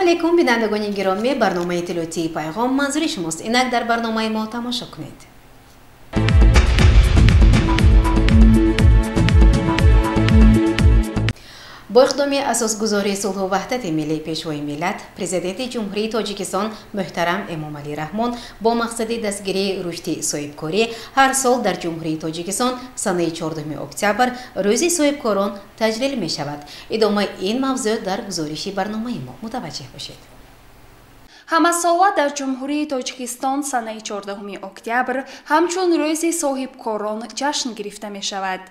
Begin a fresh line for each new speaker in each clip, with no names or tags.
Алейкум, бинандагони гиромӣ, барномаи иттилоотии Пайғом манзури шумост. Инак дар барномаи мо тамошо кунед. Бо иқдоми асосгузори сулҳу ваҳдати миллӣ, Пешвои миллат, Президенти Ҷумҳурии Тоҷикистон муҳтарам Эмомалӣ Раҳмон бо мақсади дастгирии рушди соҳибкорӣ ҳар сол дар Ҷумҳурии Тоҷикистон санаи 4 октябр Рӯзи соҳибкорон таҷлил мешавад. Идомаи ин мавзӯъ дар гузориши барномаи мо мутаваҷҷеҳ бошед.
Ҳамасола дар Ҷумҳурии Тоҷикистон санаи 4 октябр ҳамчун Рӯзи соҳибкорон ҷашн гирифта мешавад.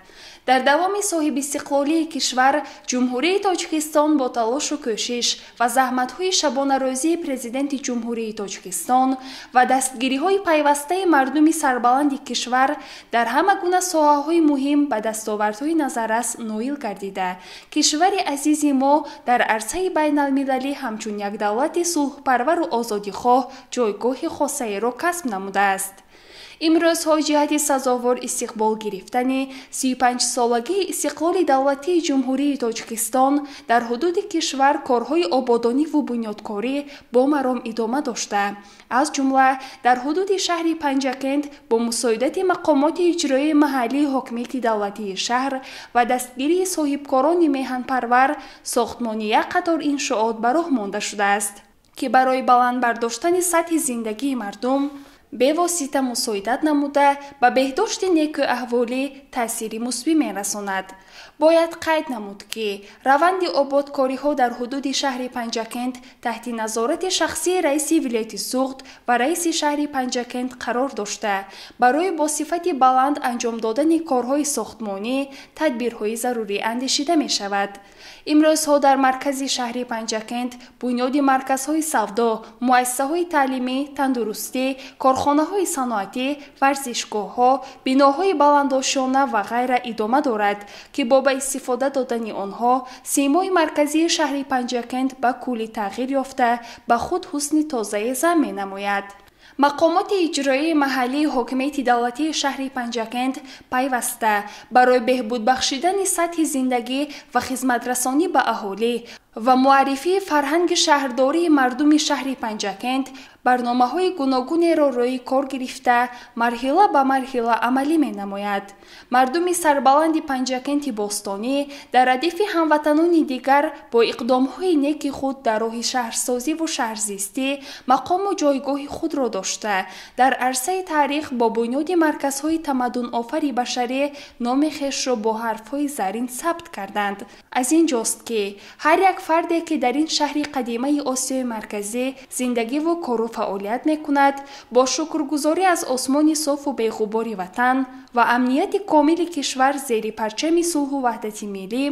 Дар давоми соҳибистиқлолии кишвар Ҷумҳурии Тоҷикистон бо талошу кӯшиш ва заҳматҳои шабонарӯзии Президенти Ҷумҳурии Тоҷикистон ва дастгириҳои пайвастаи мардуми сарбаланди кишвар дар ҳама гуна соҳаҳои муҳим ба дастовардҳои назаррас ноил гардида, кишвари азизи мо дар арсаи байналмилалӣ ҳамчун як давлати сулҳпарвару озодихоҳ ҷойгоҳи хосаеро касб намудааст. Имрӯзҳо ҷиҳати сазовор истиқбол гирифтани 35-солагии истиқлоли давлатии Ҷумҳурии Тоҷикистон дар ҳудуди кишвар корҳои ободониву бунёдкорӣ бо маром идома дошта, аз ҷумла дар ҳудуди шаҳри Панҷакент бо мусоидати мақомоти иҷроии маҳаллии ҳокимияти давлатии шаҳр ва дастгирии соҳибкорони меҳанпарвар сохтмони як қатор иншоот ба роҳ монда шудааст, ки барои баланд бардоштани сатҳи зиндагии мардум бевосита мусоидат намуда ба беҳдошти некӯаҳволӣ таъсири мусбӣ мерасонад. Бояд қайд намуд, ки раванди ободкориҳо дар ҳудуди шаҳри Панҷакент таҳти назорати шахсии раиси вилояти Суғд ва раиси шаҳри Панҷакент қарор дошта, барои бо сифати баланд анҷом додани корҳои сохтмонӣ тадбирҳои зарурӣ андешида мешавад. Имрӯзҳо дар маркази шаҳри Панҷакент бунёди марказҳои савдо, муассисаҳои таълимӣ, тандурустӣ, корхонаҳои саноатӣ, варзишгоҳҳо, биноҳои баландошёна ва ғайра идома дорад, ки бо ба истифода додани онҳо симои марказии шаҳри Панҷакент ба куллӣ тағйир ёфта, ба худ ҳусни тозае зам менамояд. Мақомоти иҷроии маҳаллии ҳокимияти давлатии шаҳри Панҷакент пайваста барои беҳбуд бахшидани сатҳи зиндагӣ ва хизматрасонӣ ба аҳолӣ ва муаррифии фарҳанги шаҳрдории мардуми шаҳри Панҷакент барномаҳои гуногунеро рӯи кор гирифта, марҳила ба марҳила амалӣ менамояд. Мардуми сарбаланди Панҷакенти бостонӣ дар радифи ҳамватанони дигар бо иқдомҳои неки худ дар роҳи шаҳрсозиву шаҳрзистӣ мақому ҷойгоҳи худро дошта, дар арсаи таърих бо бунёди марказҳои тамаддунофари башарӣ номи хешро бо ҳарфҳои зарин сабт карданд. Аз ин ҷост, ки ҳар як фарде, ки дар ин шаҳри қадимаи Осиёи Марказӣ зиндагиву кору фаъолият мекунад, бо шукргузорӣ аз осмони софу беғубори ватан ва амнияти комили кишвар зери парчами сулҳу ваҳдати миллӣ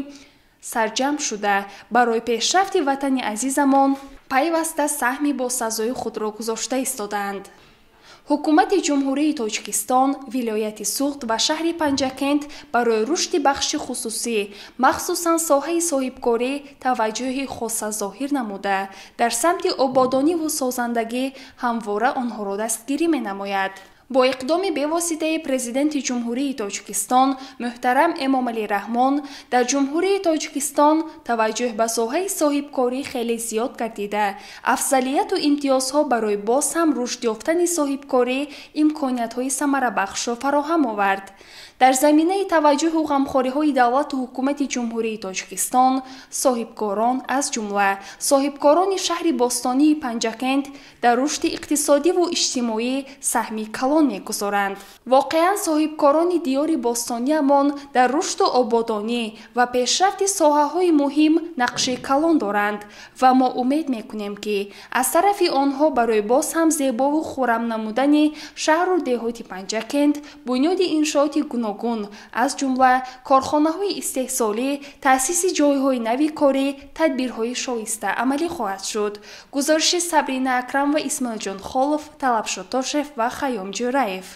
сарҷамъ шуда, барои пешрафти ватани азизамон пайваста саҳми босазои худро гузошта истодаанд. Ҳукумати Ҷумҳурии Тоҷикистон, вилояти Суғд ва шаҳри Панҷакент барои рушди бахши хусусӣ, махсусан соҳаи соҳибкорӣ таваҷҷӯҳи хоса зоҳир намуда, дар самти ободониву созандагӣ ҳамвора онҳоро дастгирӣ менамояд. Бо иқдоми бевоситаи Президенти Ҷумҳурии Тоҷикистон муҳтарам Эмомалӣ Раҳмон дар Ҷумҳурии Тоҷикистон таваҷҷӯҳ ба соҳаи соҳибкорӣ хеле зиёд гардида, афзалияту имтиёзҳо барои боз ҳам рушд ёфтани соҳибкорӣ имкониятҳои самарабахшро фароҳам овард. Дар заминаи таваҷҷӯҳу ғамхориҳои давлату ҳукумати Ҷумҳурии Тоҷикистон соҳибкорон, аз ҷумла соҳибкорони шаҳри бостонии Панҷакент дар рушди иқтисодиву иҷтимоӣ саҳми калон мегузоранд. Воқеан, соҳибкорони диёри бостониямон дар рушду ободонӣ ва пешрафти соҳаҳои муҳим нақши калон доранд ва мо умед мекунем, ки аз тарафи онҳо барои боз ҳам зебову хуррам намудани шаҳру деҳоти Панҷакент бунёди иншооти гуногун, аз ҷумла корхонаҳои истеҳсолӣ, таъсиси ҷойҳои нави корӣ, тадбирҳои шоиста амалӣ хоҳад шуд. Гузориши Сабрина Акрам ва Исмоилҷон Холов, Талабшо Тошев ва Хайём Ҷӯраев.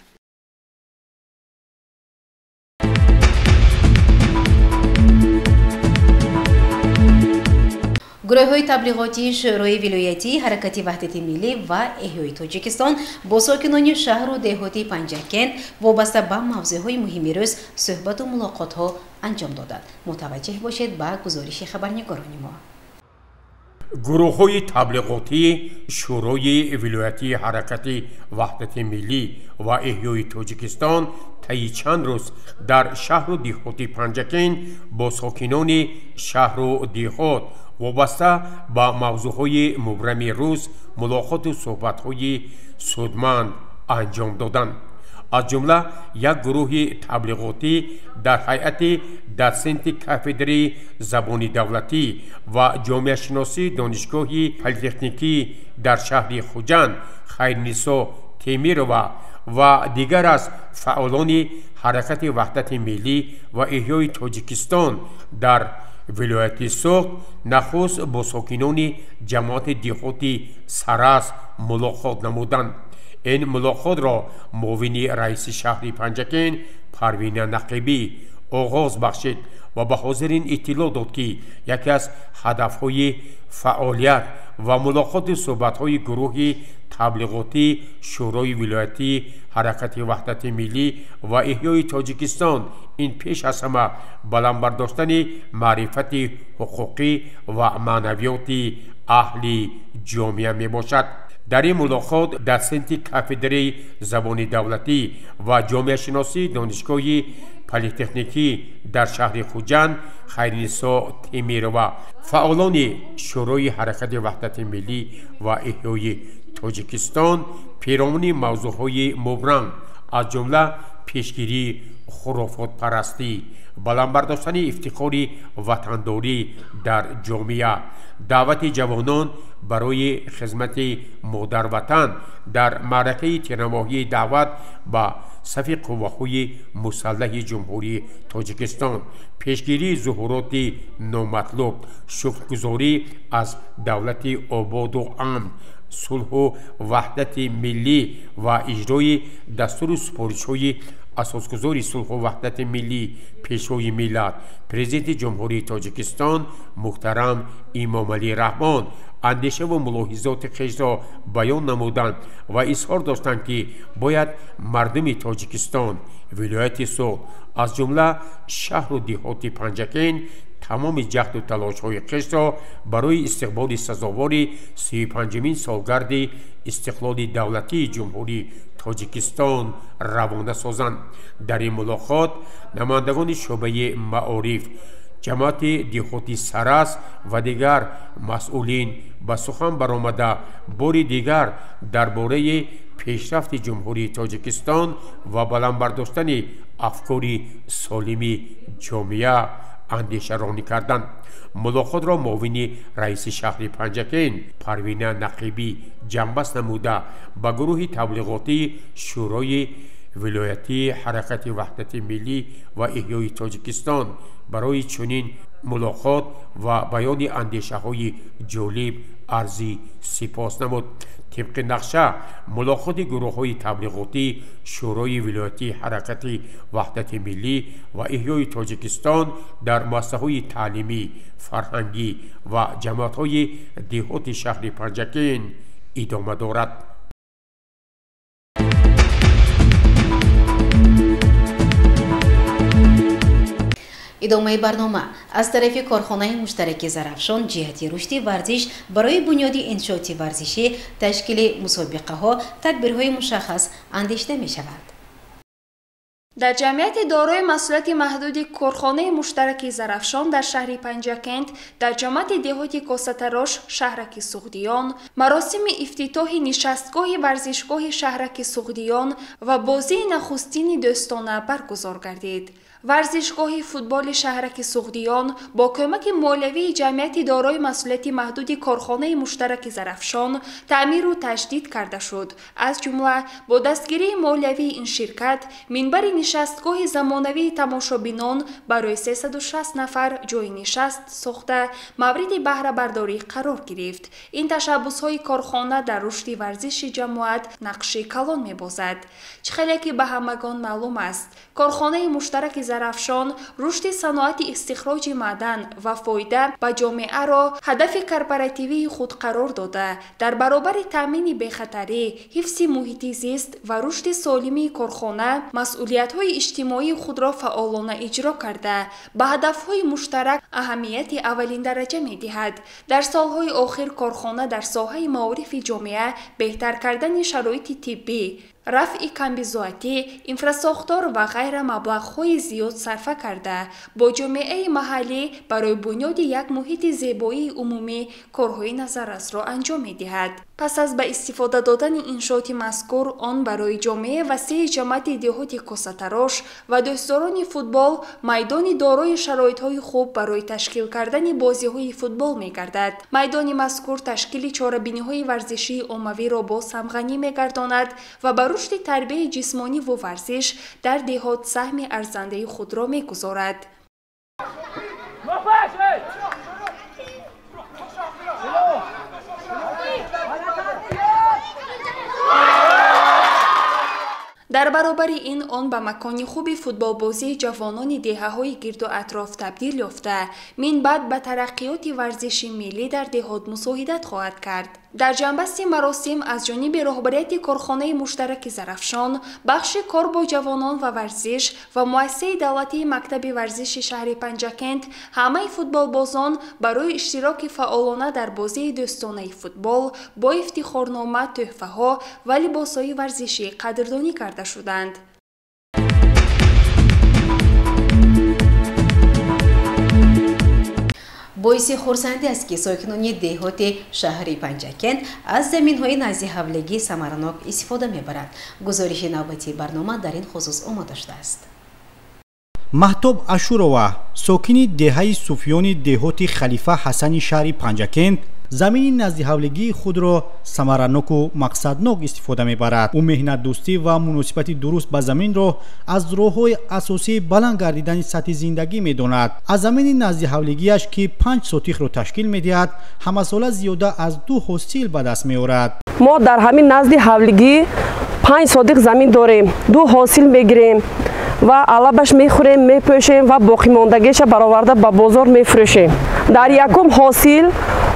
Гурӯҳҳои таблиғотии Шӯрои вилоятии Ҳаракати ваҳдати миллӣ ва эҳёи Тоҷикистон бо сокинони шаҳру деҳоти Панҷакент вобаста ба мавзӯъҳои муҳими рӯз суҳбату мулоқотҳо анҷом доданд. Мутаваҷҷеҳ бошед ба гузориши хабарнигорони мо.
Гурӯҳҳои таблиғотии Шӯрои вилоятии ҳаракати ваҳдати миллӣ ва эҳёи Тоҷикистон таи чанд рӯз дар шаҳру деҳоти Панҷакент бо сокинони шаҳру деҳот вобаста ба мавзӯъҳои мубрами рӯз мулоқоту суҳбатҳои судманд анҷом доданд. Аз ҷумла як гурӯҳи таблиғотӣ дар ҳайати дотсенти кафедраи забони давлатӣ ва ҷомеашиносии Донишгоҳи политехникӣ дар шаҳри Хуҷанд Хайрнисо Темирова ва дигар аз фаъолони ҳаракати ваҳдати миллӣ ва эҳёи Тоҷикистон дар вилояти Суғд нахуст бо сокинони ҷамоати деҳоти Сарас мулоқот намуданд. Ин мулоқотро муовини раиси шаҳри Панҷакент Парвина Нақибӣ оғоз бахшид ва ба ҳозирин иттилоъ дод, ки яке аз ҳадафҳои фаъолият ва мулоқоти суҳбатҳои гурӯҳи таблиғотии Шӯрои вилоятии ҳаракати ваҳдати миллӣ ва эҳёи Тоҷикистон ин пеш аз ҳама баланд бардоштани маърифати ҳуқуқӣ ва маънавиёти аҳли ҷомеа мебошад. Дар ин мулоқот дотсенти кафедраи забони давлатӣ ва ҷомеашиносии Донишгоҳи политехникӣ дар шаҳри Хуҷанд Хайрнисо Темирова, фаъолони Шӯрои ҳаракати ваҳдати миллӣ ва эҳёи Тоҷикистон пиромуни мавзӯъҳои мубрам, аз ҷумла пешгирии хурофотпарастӣ, баланд бардоштани ифтихори ватандорӣ дар ҷомеа, даъвати ҷавонон барои хизмати модарватан дар маъракаи тирамоҳии даъват ба сафи қувваҳои мусаллаҳи Ҷумҳурии Тоҷикистон, пешгирии зуҳуроти номатлуб, шукргузорӣ аз давлати ободу амн, сулҳу ваҳдати миллӣ ва иҷрои дастуру супоришҳои асосгузори сулҳу ваҳдати миллӣ, Пешвои миллат, Президенти Ҷумҳурии Тоҷикистон муҳтарам Имомалӣ Раҳмон андешаву мулоҳизоти хешро баён намуданд ва изҳор доштанд, ки бояд мардуми Тоҷикистон, вилояти Суғд, аз ҷумла шаҳру деҳоти Панҷакент тамоми ҷаҳду талошҳои хешро барои истиқболи сазовори 35-умин солгарди истиқлоли давлатии Ҷумҳурии Тоҷикистон равона созанд. Дар ин мулоқот намояндагони шӯъбаи маориф, ҷамоати деҳоти Сарас ва дигар масъулин ба сухан баромада бори дигар дар бораи пешрафти Ҷумҳурии Тоҷикистон ва баланд бардоштани афкори солими ҷомеа андешаронӣ карданд. Мулоқотро муовини раиси шаҳри Панҷакент Парвина Нақибӣ ҷамъбаст намуда ба гурӯҳи таблиғотии Шӯрои вилоятии ҳаракати ваҳдати миллӣ ва эҳёи Тоҷикистон барои чунин мулоқот ва баёни андешаҳои ҷолиб арзи сипос намуд. Тибқи нақша мулоқоти гурӯҳҳои таблиғотӣ Шӯрои вилоятии ҳаракати ваҳдати миллӣ ва эҳёи Тоҷикистон дар муассисаҳои таълимӣ, фарҳангӣ ва ҷамоатҳои деҳоти шаҳри Панҷакент идома дорад.
Идомаи барнома аз тарафи корхонаи муштараки Зарафшон ҷиҳати рушди варзиш барои бунёди иншооти варзишӣ, ташкили мусобиқаҳо тадбирҳои мушаххас андешида мешавад.
Дар ҷамъияти дорои масъулияти маҳдуди корхонаи муштараки Зарафшон дар шаҳри Панҷакент, дар ҷамоати деҳоти Косатарош, шаҳраки Суғдиён, маросими ифтитоҳи нишастгоҳи варзишгоҳи шаҳраки Суғдиён ва бозии нахустини дӯстона баргузор гардид. Варзишгоҳи футболи шаҳраки Суғдиён бо кӯмаки молиявии ҷамъияти дорои масъулияти маҳдуди корхонаи муштараки Зарафшон таъмиру таҷдид карда шуд. Аз ҷумла бо дастгирии молиявии ин ширкат минбари нишастгоҳи замонавии тамошобинон барои 360 нафар ҷойи нишаст сохта мавриди баҳрабардорӣ қарор гирифт. Ин ташаббусҳои корхона дар рушди варзиши ҷамоат нақши калон мебозад. Чӣ хеле ки ба ҳамагон маълум аст, корхонаи муштараки Зарафшон рушди саноати истихроҷи маъдан ва фоида ба ҷомеаро ҳадафи корпоративии худ қарор дода, дар баробари таъмини бехатарӣ, ҳифзи муҳити зист ва рушди солимии корхона масъулиятҳои иҷтимоии худро фаъолона иҷро карда, ба ҳадафҳои муштарак аҳамияти аввалиндараҷа медиҳад. Дар солҳои охир корхона дар соҳаи маорифи ҷомеа, беҳтар кардани шароити тиббӣ, рафъи камбизоатӣ, инфрасохтор ва ғайра маблағҳои зиёд сарфа карда, бо ҷомеаи маҳаллӣ барои бунёди як муҳити зебоии умумӣ корҳои назаррасро анҷом медиҳад. Пас аз ба истифода додани иншооти мазкур, он барои ҷомеаи васеи ҷамоати деҳоти Косатарош ва дӯстдорони футбол майдони дорои шароитҳои хуб барои ташкил кардани бозиҳои футбол мегардад. Майдони мазкур ташкили чорабиниҳои варзишии оммавиро боз ҳам ғанӣ мегардонад ва ба рушди тарбияи ҷисмонӣ ва варзиш дар деҳот саҳми арзандаи худро мегузорад. Дар баробари ин он ба макони хуби футболбозии ҷавонони деҳаҳои гирду атроф табдил ёфта, минбаъд ба тараққиёти варзиши миллӣ дар деҳот мусоидат хоҳад кард. Дар ҷанбасти маросим аз ҷониби роҳбарияти корхонаи муштараки Зарафшон, бахши кор бо ҷавонон ва варзиш ва муассисаи давлатии мактаби варзиши шаҳри Панҷакент ҳамаи футболбозон барои иштироки фаъолона дар бозии дӯстонаи футбол бо ифтихорнома, тӯҳфаҳо ва либосҳои варзишӣ қадрдонӣ карда шуданд.
Боиси хурсандӣ аст, ки сокинони деҳоти шаҳри Панҷакент аз заминҳои наздиҳавлигӣ самаранок истифода мебаранд. Гузориши навбатии барнома дар ин хусус омода шудааст.
Маҳтоб Ашурова, сокини деҳаи Суфиёни деҳоти Халифа Ҳасани шаҳри Панҷакент, замини наздиҳавлигии худро самараноку мақсаднок истифода мебарад. Ӯ меҳнатдӯстӣ ва муносибати дуруст ба заминро аз роҳҳои асосии баланд гардидани сатҳи зиндагӣ медонад. Аз замини наздиҳавлигиаш, ки 5 сотихро ташкил медиҳад, ҳамасола зиёда аз 2 ҳосил ба даст меорад.
Мо дар ҳамин назди ҳавлигӣ 5 сотих замин дорем, 2 ҳосил мегирем ва алабаш мехӯрем, мепӯшем ва боқимондагиша бароварда ба бозор мефурӯшем. Дар якум ҳосил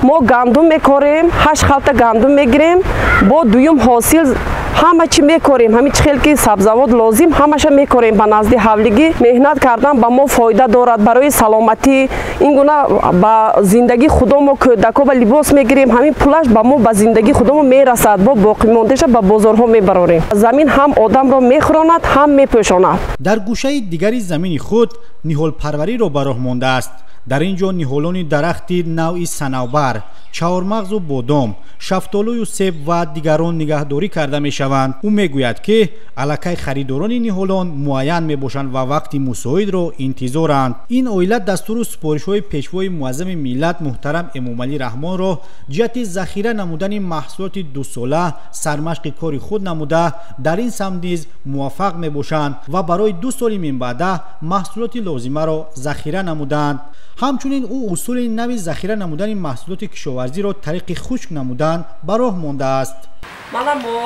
мо гандум мекорем, 8 халта гандум мегирем, бо дуюм ҳосил ҳама чӣ мекорем, ҳамин чӣ хел ки сабзавот лозим ҳамаша мекорем. Ба назди ҳавлигӣ меҳнат кардан ба мо фоида дорад барои саломатӣ. Ин гуна ба зиндагии худомо кӯдако ба либос мегирем, ҳамин пулаш ба мо ба зиндагии худомо мерасад, бо боқимондаша ба бозорҳо мебарорем. Замин ҳам одамро мехӯронад, ҳам мепӯшонад.
Дар гӯшаи дигари замини худ ниҳолпарвариро ба роҳ мондааст. Дар ин ҷо ниҳолони дарахти навъи санавбар, чаҳормағзу бодом, шафтолую себ ва дигарон нигаҳдорӣ карда мешаванд. Ӯ мегӯяд, ки аллакай харидорони ниҳолон муайян мебошанд ва вақти мусоидро интизоранд. Ин оила дастуру супоришҳои пешвои муаззами миллат муҳтарам Эмомалӣ Раҳмонро ҷиҳати захира намудани маҳсулоти дусола сармашқи кори худ намуда, дар ин самт низ муваффақ мебошанд ва барои 2 соли минбаъда маҳсулоти лозимаро захира намуданд. Ҳамчунин ӯ усули нави захира намудани маҳсулоти кишоварзиро тариқи хушк намудан ба роҳ мондааст.
Мана мо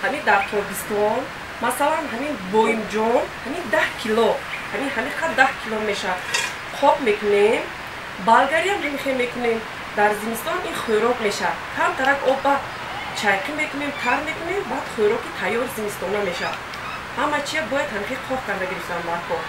ҳамин дар тобистон, масалан ҳамин боимҷон ҳамин 10 кило, ҳамин қад 10 кило мешавад. Қоқ мекунем, балгариам ҳамин мекунем. Дар зимистон ин хӯрок мешавад. Камтарак об ба чайқӣ мекунем, тар мекунем, баъд хӯроки тайёр зимистона мешавад. Ҳама чия бояд ҳамин қоқ карда гирифтан баркор.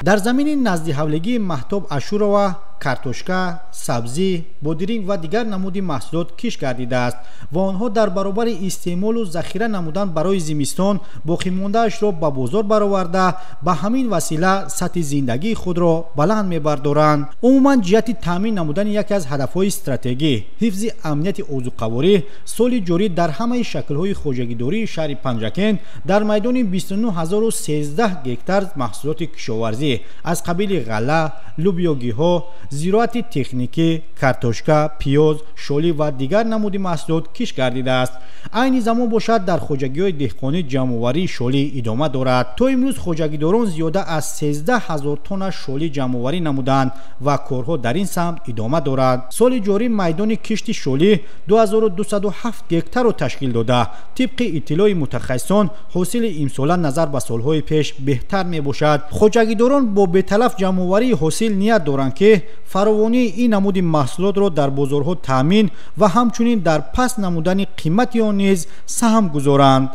Дар замини наздиҳавлигии Маҳтоб Ашурова картошка, сабзӣ, бодиринг ва дигар намуди маҳсулот кишт гардидааст ва онҳо дар баробари истеъмолу захира намудан барои зимистон боқимондаашро ба бозор бароварда, ба ҳамин васила сатҳи зиндагии худро баланд мебардоранд. Умуман ҷиҳати таъмин намудани яке аз ҳадафҳои стратегӣ, ҳифзи амнияти озуқаворӣ, соли ҷорӣ дар ҳамаи шаклҳои хоҷагидории шаҳри Панҷакент дар майдони 29013 гектар маҳсулоти кишоварзӣ аз қабили ғалла, лӯбиёгиҳо, зироати техникӣ, картошка, пиёз, шолӣ ва дигар намуди маҳсулот кишт гардидааст. Айни замон бошад, дар хоҷагиҳои деҳқонӣ ҷамъоварии шолӣ идома дорад. То имрӯз хоҷагидорон зиёда аз 13 ҳазор тонна шолӣ ҷамъоварӣ намуданд ва корҳо дар ин самт идома дорад. Соли ҷорӣ майдони кишти шолӣ 2207 гектарро ташкил дода. Тибқи иттилои мутахассисон, ҳосили имсола назар ба солҳои пеш беҳтар мебошад. Хоҷагидорон бо беталаф ҷамъоварии ҳосил ният доранд, ки фаровонии ин намуди маҳсулотро дар бозорҳо таъмин ва ҳамчунин дар паст намудани қимати он низ саҳм гузоранд.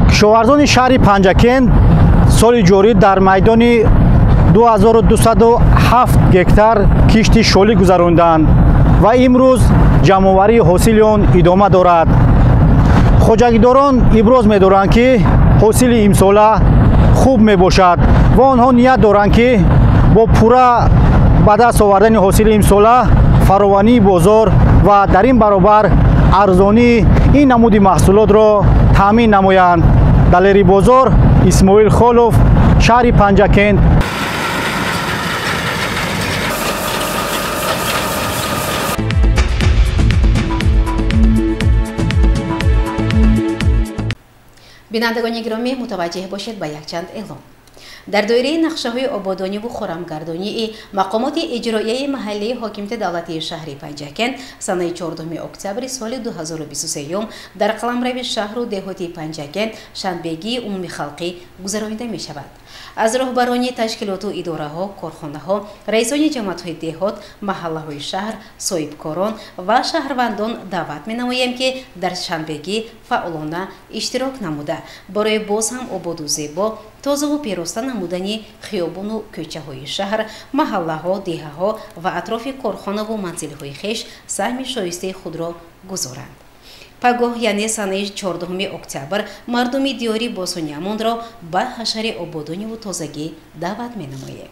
Кишоварзони шаҳри Панҷакент соли ҷорӣ дар майдони 2207 гектар кишти шолӣ гузаронданд ва имрӯз ҷамъоварии ҳосили он идома дорад. Хоҷагидорон иброз медоранд, ки ҳосили имсола хуб мебошад ва онҳо ният доранд, ки бо пурра ба даст овардани ҳосили имсола фаровании бозор ва дар ин баробар арзонии ин намуди маҳсулотро таъмин намоянд. Далери Бозор, Исмоил Холов, шаҳри Панҷакент.
Бинандагони гиромӣ, мутаваҷҷеҳ бошед ба якчанд эълон. Дар доираи нақшаҳои ободониву хорамгардонии мақомоти иҷроияи маҳаллии ҳокимияти давлатии шаҳри Панҷакент санаи 14 октябри соли 2023 дар қаламрави шаҳру деҳоти Панҷакент шанбегии умумихалқӣ гузаронида мешавад. Аз роҳбарони ташкилоту идораҳо, корхонаҳо, раисони ҷамоатҳои деҳот, маҳаллаҳои шаҳр, соҳибкорон ва шаҳрвандон даъват менамоем, ки дар шанбегӣ фаъолона иштирок намуда, барои боз ҳам ободу зебо, тозаву пероста намудани хиёбону кӯчаҳои шаҳр, маҳаллаҳо, деҳаҳо ва атрофи корхонаву манзилҳои хеш саҳми шоистаи худро гузоранд. Пагоҳ, яъне санаи 14 октябр, мардуми диёри Босониамонро ба ҳашари ободониву тозагӣ даъват менамоем.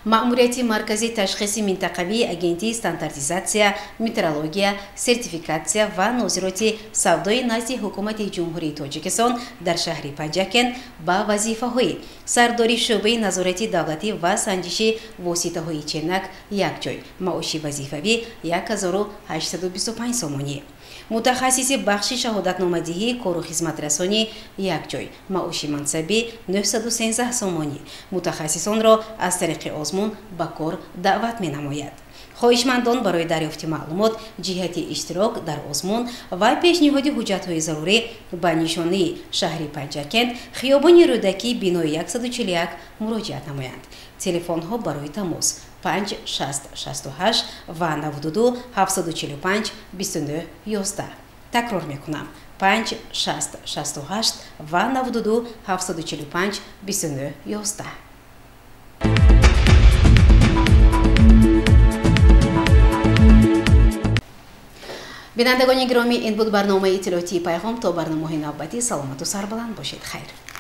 Маъмурияти маркази ташхиси минтақавии агентии стандартизатсия, метрология, сертификатсия ва нозироти савдои назди ҳукумати Ҷумҳурии Тоҷикистон дар шаҳри Панҷакент ба вазифаҳои сардори шӯъбаи назорати давлатӣ ва санҷиши воситаҳои ченак якҷой, маоши вазифавӣ 1825 сомонӣ, мутахассиси бахши шаҳодатномадиҳии кору хизматрасонӣ якҷой, маоши мансабӣ 913 сомонӣ мутахассисонро аз тариқи озмун ба кор даъват менамояд. Хоҳишмандон барои дарёфти маълумот ҷиҳати иштирок дар озмун ва пешниҳоди ҳуҷҷатҳои зарурӣ ба нишонаи шаҳри Панҷакент, хиёбони Рӯдакӣ, бинои 141 муроҷиат намоянд. Телефонҳо барои тамос 5 6 68 ва 92 745 29 11. Такрор мекунам: 5 6 68 ва 92 745 29 11. Бинандагони гиромӣ, ин буд барномаи иттилоотии Пайғом. То барномаҳои навбатӣ саломату сарбаланд бошед. Хайр.